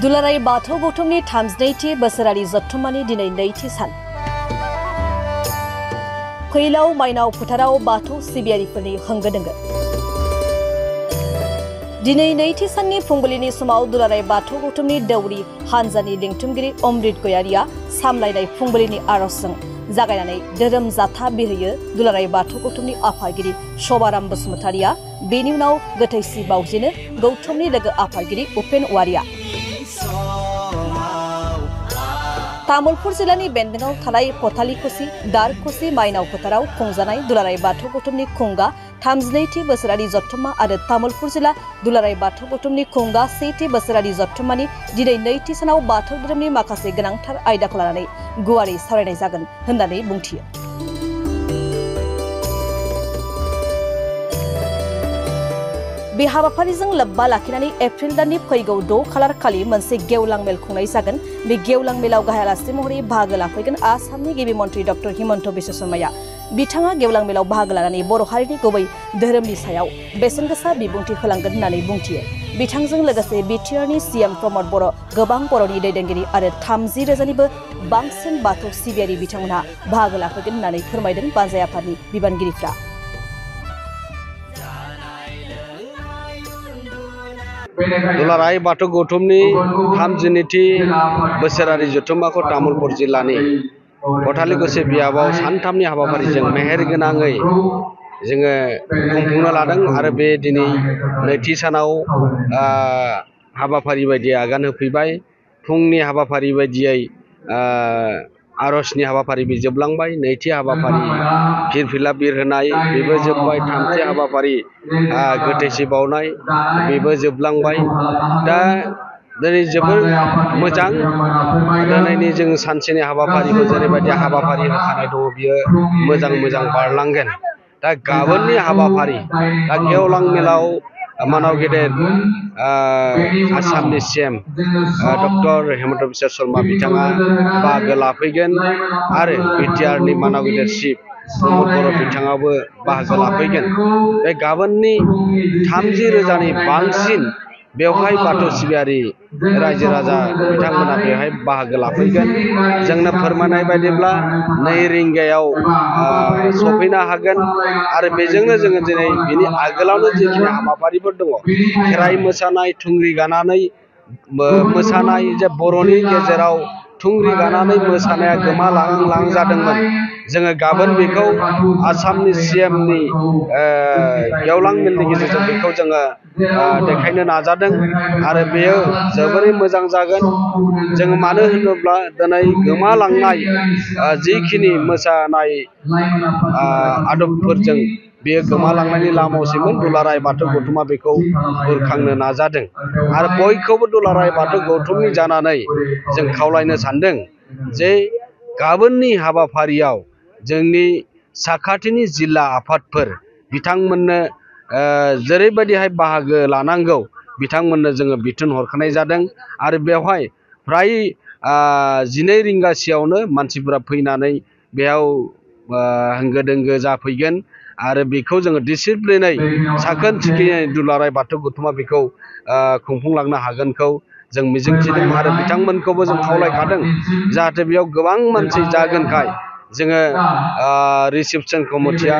दुलाराय बाथौ गौथुमनि 32थि बोसोरारि जथुम्मानि दिनै नैथि सान। फैलाव माइनाव फोथाराव बाथौ सिबियारिफोरनि होंगो दोंगो। दिनै नैथि साननि फुंबिलिनि समाव दुलाराय बाथौ गौथुमनि दौरि हानजानि लिंथुमगिरि अमृत गयारिया सामलायनाय फुंबिलिनि आरजजों जागायनानै धोरोम जाथा बिहोयो दुलाराय बाथौ गौथुमनि आफादगिरि शभाराम बसुमतारिया। बेनि उनाव गोथैसि बावजेनो गौथुमनि लोगो आफादगिरि उपेन औवारिया। तामुलपुर जिल्लानि बेन्दोंआव थानाय पथालिकुसि दारकुसि माइनाव फोथाराव खुंजानाय दुलाराय बाथौ गौथुमनि खुंगा 32थि बोसोरारि जथुम्मा आरो तामुलपुर जिल्ला दुलाराय बाथौ गौथुमनि खुंगा 1थि बोसोरारि जथुम्मानि दिनै नैथि सानाव बाथौ धोरोमनि माखासे गोनांथार आयदाखौ लानानै गुवारै सावरायनाय जागोन होननानै बुंथियो। बे हाबाफारिजों लोब्बा लाखिनानै एप्रिल दाननि फैगौ 6 खालार खालि मोनसे गेवलां मेल खुंनाय जागोन। बे गेवलां मेलाव गाहाय आलासि महरै बाहागो लाफैगोन आसामनि गिबि मन्त्रि डक्टर हिमन्त बिश्व शर्माया। बिथाङा गेवलां मेलाव बाहागो लानानै बर' हारिनि गुबै धोरोमनि सायाव बेसेनगोसा बिबुंथि होलांगोन होननानै बुंथियो। बिथांजों लोगोसे बिटिआरनि सीएम प्रमद बर', गोबां बर'नि दैदेनगिरि आरो 30,000निबो बांसिन बाथौ सिबियारि बिथांमोनहा बाहागो लाफैगोन होननानै फोरमायदों बानजाय आफादनि बिबानगिरिफ्रा। दुलाराय बाथौ गौथुमनि 32थि बोसोरारि जथुम्माखौ तामुलपुर जिल्लानि पथालिकुसि बियाबाव सानथामनि हाबाफारिजों मेहेरगोनाङै जोङो खुंफुंनो लादों आरो बे दिनै नैथि सानाव हाबाफारि बायदियै आगान होफैबाय। फुंनि हाबाफारि बायदियै आरजनि हाबाफारि जोबलांबाय। नैथि हाबाफारि फिरफिला बिरहोनाय बेबो जोबबाय। थामथि हाबाफारि गोथैसि बावनाय बेबो जोबलांबाय। दा दिनै जोबोर मोजां। दिनैनि जों सानसेनि हाबाफारिखौ जेरैबायदि हाबाफारि होखानाय दङ बियो मोजां बारलांगोन। दा गाबोननि हाबाफारि दा गेवलां मेलाव मानाव गेदेर आसामनि सीएम डक्टर हिमन्त बिश्व शर्मा बिथाङा बाहागो लाफैगोन आरो बिटिआरनि मानाव गेदेर चिफ प्रमद बर' बिथाङाबो बाहागो लाफैगोन। बे गाबोननि 30,000नि बांसिन बेवहाय बाथौ सिबियारि रायजो राजा बिथांमोना बेवहाय बाहागो लाफैगोन। जोंनो फोरमायनाय बायदिब्ला 2 रिंगायाव सफैनो हागोन आरो बेजोंनो जोङो दिनै बिनि आगोलावनो जिखिनि हाबाफारिफोर दङ खेराइ मोसानाय, थुंग्रि गानानै मोसानाय, जे बर'नि गेजेराव थुंग्रि गानानै मोसानाया गोमालांहां जादोंमोन। जोङो गाबोन बेखौ आसामनि सीएमनि गेवलां मेलनि गेजेरजों बेखौ जोङो देखायनो नाजादों आरो बेयो जोबोरै मोजां जागोन। जों मानो होनोब्ला दिनै गोमालांनाय जिखिनि मोसानाय आदबफोरजों बेयो गोमालांनायनि लामायावसोमोन। दुलाराय बाथौ गौथुमा बेखौ बुरखांनो नाजादों आरो बयखौबो दुलाराय बाथौ गौथुमनि जानानै जों खावलायनो सानदों जे गाबोननि हाबाफारियाव जोंनि साखाथिनि जिल्ला आफादफोर बिथांमोननो जेरैबायदिहाय बाहागो लानांगौ बिथांमोननो जोङो बिथोन हरखानाय जादों आरो बेवहाय फ्राय 12 रिंगासोआवनो मानसिफोरा फैनानै बेयाव होंगो दोंगो जाफैगोन आरो बेखौ जोङो डिसिप्लिनै साखोन सिखोनै दुलाराय बाथौ गौथुमा बेखौ खुंफुंलांनो हागोनखौ जों मिजिंथिदों आरो बिथांमोनखौबो जों खावलायखादों जाहाथे बेयाव गोबां मानसि जागोनखाय जोङो रिसेपसन कमिटिया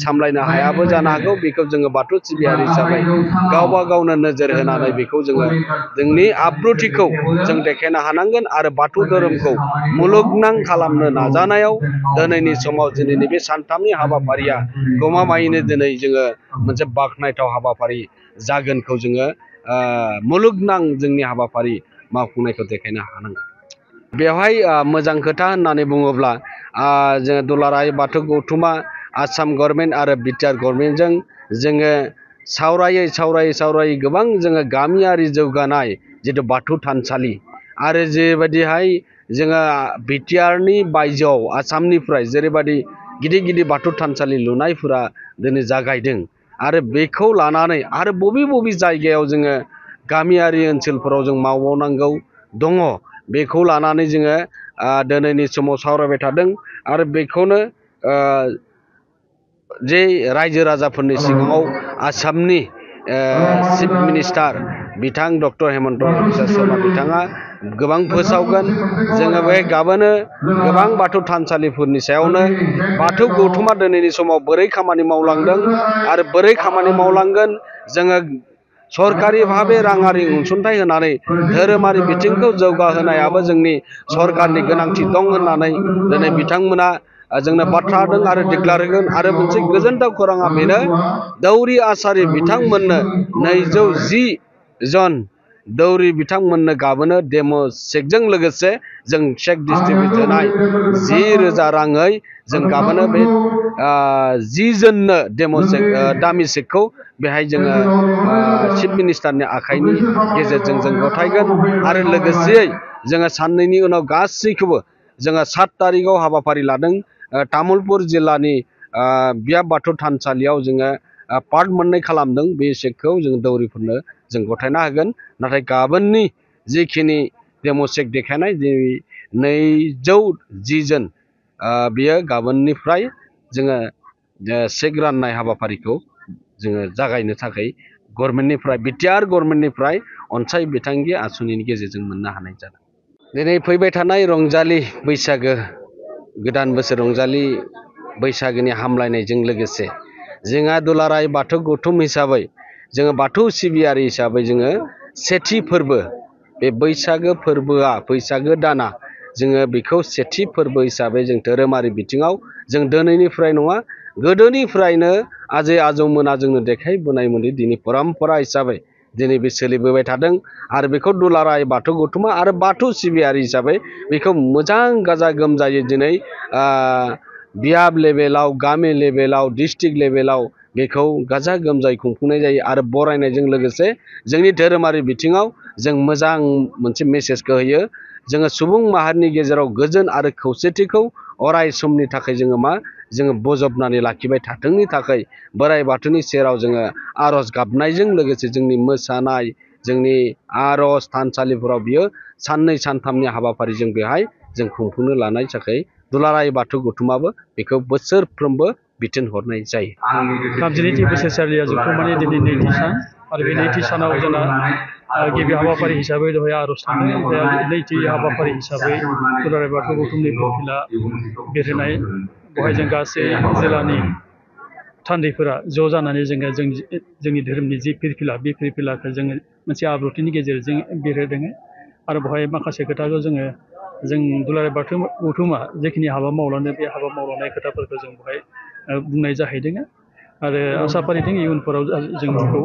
सामलायनो हायाबो जानो हागौ। बेखौ जोङो बाथौ सिबियारि हिसाबै गावबा गावनो नोजोर होनानै बेखौ जोङो जोंनि आब्रुथिखौ जों देखायनो हानांगोन आरो बाथौ धोरोमखौ मुलुगनां खालामनो नाजानायाव दिनैनि समाव दिनैनि बे सानथामनि हाबाफारिया गमामायैनो दिनै जोङो मोनसे बाख्नायथाव हाबाफारि जागोनखौ जोङो मुलुगनां जोंनि हाबाफारि मावफुंनायखौ देखायनो हानांगोन। बेवहाय मोजां खोथा होननानै बुङोब्ला जोङो दुलाराय बाथौ गौथुमा आसाम गभर्नमेन्ट आरो बिटिआर गभर्नमेन्टजों जोङो सावरायै गोबां जोङो गामियारि जौगानाय जितु बाथौ थानसालि आरो जेबायदिहाय जोङो बिटिआरनि बायजोआव आसामनिफ्राय जेरैबायदि गिदिर बाथौ थानसालि लुनायफोरा दिनै जागायदों आरो बेखौ लानानै आरो बबे जायगायाव जोङो गामियारि ओनसोलफोराव जों मावबावनांगौ दङ बेखौ लानानै जोङो दिनैनि समाव सावरायबाय थादों आरो बेखौनो जे रायजो राजाफोरनि सिगाङाव आसामनि चिफ मिनिस्टार बिथां डक्टर हेमन्त बिश्व शर्मा बिथाङा गोबां फोसावगोन जोङो बे गाबोनो गोबां बाथौ थानसालिफोरनि सायावनो बाथौ गौथुमा दिनैनि समाव बोरै खामानि मावलांदों आरो बोरै खामानि मावलांगोन जोङो सरकारि भाबे राङारि अनसुंथाइ होनानै धोरोमारि बिथिंखौ जौगाहोनायाबो जोंनि सरकारनि गोनांथि दं होननानै दिनै बिथांमोना जोंनो बाथ्रा होदों आरो डिक्लेयार होगोन आरो मोनसे गोजोनथाव खौराङा बेनो दौरि आसारि बिथांमोननो 210 जन दौरि बिथांमोननो गाबोनो डेम' चेकजों लोगोसे जों चेक डिस्ट्रिबिउट होनाय 10,000 राङै जों गाबोनो बे 10 जननो डेम' चेक दामि चेकखौ बेहाय जोङो चिफ मिनिस्टारनि आखाइनि गेजेरजों जों गथायगोन आरो लोगोसेयै जोङो साननैनि उनाव गासैखौबो जोङो 7 तारिखआव हाबाफारि लादों तामुलपुर जिल्लानि बियाब बाथौ थानसालियाव जोङो पार्ट मोननै खालामदों बे चेकखौ जों दौरिफोरनो जों गथायना होगोन नाथाय गाबोननि जिखिनि डेम' चेक देखायनाय 210 जन बियो गाबोननिफ्राय जोङो चेक राननाय हाबाफारिखौ जोङो जागायनो थाखाय गभर्नमेन्टनिफ्राय बिटिआर गभर्नमेन्टनिफ्राय अनसाय बिथांखि आसनिनि गेजेरजों मोननो हानाय जादों। दिनै फैबाय थानाय रंजालि बैसागो गोदान बोसोर रंजालि बैसागोनि हामलायनायजों लोगोसे जोंहा दुलाराय बाथौ गौथुम हिसाबै जोङो बाथौ सिबियारि हिसाबै जोङो सेथि फोरबो बे बैसागो फोरबोआ बैसागो दाना जोङो बेखौ सेथि फोरबो हिसाबै जों धोरोमारि बिथिङाव जों दिनैनिफ्राय नङा गोदोनिफ्रायनो आजै आजौमोना जोंनो देखायबोनाय मोनदि दिनै परम्परा हिसाबै दिनै बे सोलिबोबाय थादों आरो बेखौ दुलाराय बाथौ गौथुमा आरो बाथौ सिबियारि हिसाबै बेखौ मोजां गाजा गोमजायै दिनै बियाब लेभेलाव गामि लेभेलाव डिस्ट्रिक्ट लेभेलाव बेखौ गाजा गोमजायै खुंफुंनाय जायो आरो बरायनायजों लोगोसे जोंनि धोरोमारि बिथिङाव जों मोजां मोनसे मेसेजखौ होयो जोङो सुबुं माहारिनि गेजेराव गोजोन आरो खौसेथिखौ अराय समनि थाखाय जोङो बजबनानै लाखिबाय थाथोंनि थाखाय बोराइ बाथौनि सेराव जोङो आर'ज गाबनायजों लोगोसे जोंनि मोसानाय जोंनि आर'ज थानसालिफोराव बियो साननै सानथामनि हाबाफारि जों बेहाय जों खुंफुंनो लानाय थाखाय दुलाराय बाथौ गौथुमाबो बेखौ बोसोरफ्रोमबो बिथोन हरनाय जायो। 32 बोसोरसालिया जोबथ'मानि दिनै नैथि सान आरो बे नैथि सानाव जोंना गिबि हाबाफारि हिसाबै दहाय आर'ज थांदों ओमफ्राय नैथि हाबाफारि हिसाबै दुलाराय बाथौ गौथुमनि फिरफिला बिरहोनाय बेवहाय जों गासै जिल्लानि थान्दैफोरा ज' जानानै जोङो जोंनि धोरोमनि जि फिरफिला बे फिरफिलाखौ जोङो मोनसे आब्रुथिनि गेजेरजों बिरहोदों आरो बेवहाय माखासे खोथाखौ जों दुलाराय बाथौ गौथुमा जेखिनि हाबा मावलांदों बे हाबा मावलांनाय खोथाफोरखौ जों बेवहाय बुंनाय जाहैदों आरो आसा फारिदों इयुनफोराव जों बेखौ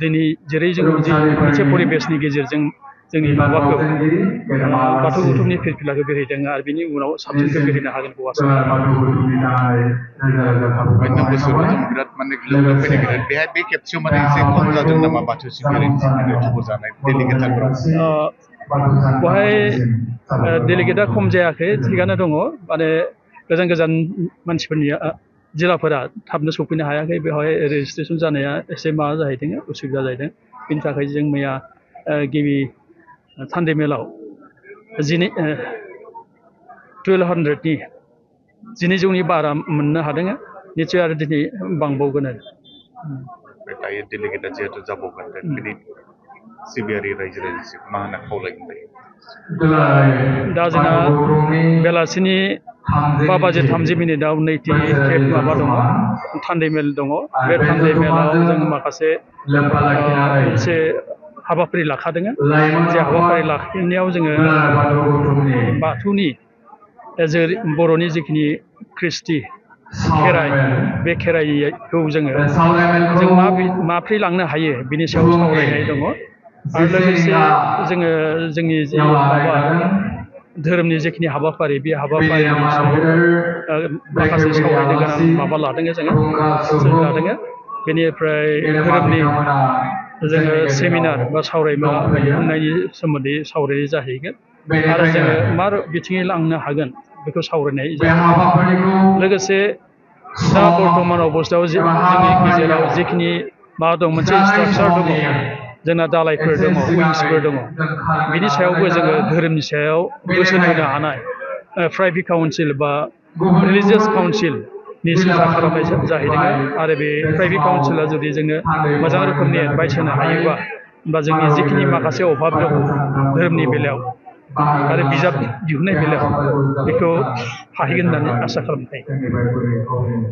दिनै जेरै जों मोनसे परिबेसनि गेजेरजों जोंनि माबाखौ बाथौ गौथुमनि फिरफिलाखौ बेरहोदों आरो बिनि उनाव साबसिनखौ बेरहोनो हागोनखौ आसा बिराद माने लोगो फैनो बिराद बे खेबसेयाव माने एसे खम जादों नामा बाथौ सिबियारिनि थुबुर जानाय डेलिगेटफोराव बेवहाय डेलिगेटआ खम जायाखै थिगानो दङ माने गोजान मानसिफोरनि जिल्लाफोरा थाबनो सफैनो हायाखै बेवहाय रेजिस्ट्रेसन जानाया एसे माबा जाहैदों उसुबिदा जाहैदों बेनि थाखाय जों मैया गिबि सानडे मेलाव 1200नि 1200नि बारा मोननो हादों निश्चय आरो दिनै बांबावगोन आरो दायो डेलिगेटआ जिहेतु जाबावगोन बेनि सिबियारि रायजो राजाखौ मा होनना खावलायगोन दा जोंना बेलासिनि 5:30 नैथि खेब माबा दङ थान्दै मेल दङ बे थान्दै मेलाव जों माखासे मोनसे हाबाफारि लाखादों जे हाबाफारि लाखिनायाव जोङो बाथौनि बर'नि जिखिनि ख्रिस्टि खेराइ बे खेराइखौ जों माब्रै लांनो हायो बिनि सायाव सावरायनाय दङ आरो लोगोसे जोङो जोंनि जि माबा धोरोमनि जिखिनि हाबाफारि बे हाबाफारिनि सायाव माखासे सावरायनो गोनां माबा लादों जों लादों बेनिफ्राय धोरोमनि जोङो सेमिनार बा सावरायमा खुंनायनि सोमोन्दै सावरायनाय जाहैगोन आरो जोङो मा बिथिङै लांनो हागोन बेखौ सावरायनाय जागोन लोगोसे दा बर्थमान अबस्थायाव जोंनि गेजेराव जिखिनि माबा दं मोनसे स्ट्राक्चार दङ जोंना दालायफोर दङ उइंसफोर दङ बिनि सायावबो जोङो धोरोमनि सायाव बोसोन होनो हानाय प्राइभेट काउन्सिल बा रिलिजियास काउन्सिलनि सिन्था खालामनाय जाहैदों आरो बे प्राइभेट काउन्सिला जुदि जोंनो मोजां रोखोमनि एडभाइस होनो हायोबा बा जोंनि जिखिनि माखासे अभाब दङ धोरोमनि बेलायाव आरो बिजाब दिहुननाय बेलायाव बेखौ हाहैगोन होननानै आसा खालामनो हायो।